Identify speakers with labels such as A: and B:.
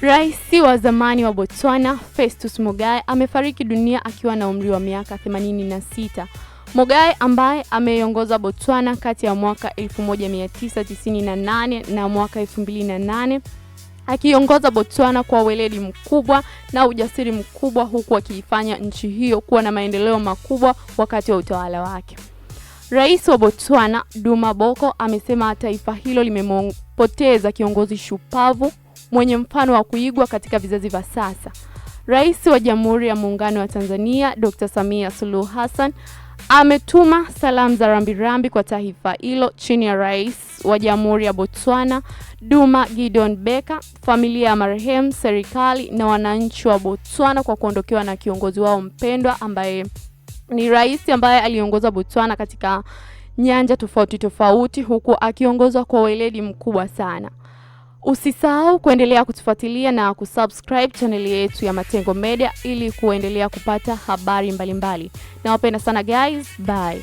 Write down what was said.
A: Rais wa zamani wa Botswana Festus Mogae amefariki dunia akiwa na umri wa miaka 86. Mogae ambaye ameiongoza Botswana kati ya mwaka 1998 na mwaka 2008, akiongoza Botswana kwa weledi mkubwa na ujasiri mkubwa, huku akiifanya nchi hiyo kuwa na maendeleo makubwa wakati wa utawala wake. Rais wa Botswana Duma Boko amesema taifa hilo limempoteza kiongozi shupavu mwenye mfano wa kuigwa katika vizazi vya sasa. Rais wa Jamhuri ya Muungano wa Tanzania Dr. Samia Suluhu Hassan ametuma salamu za rambirambi kwa taifa hilo chini ya Rais wa Jamhuri ya Botswana Duma Gideon Beka, familia ya marehemu, serikali na wananchi wa Botswana kwa kuondokewa na kiongozi wao mpendwa ambaye ni rais ambaye aliongoza Botswana katika nyanja tofauti tofauti huku akiongozwa kwa weledi mkubwa sana. Usisahau kuendelea kutufuatilia na kusubscribe chaneli yetu ya Matengo Media ili kuendelea kupata habari mbalimbali. Nawapenda sana guys, bye.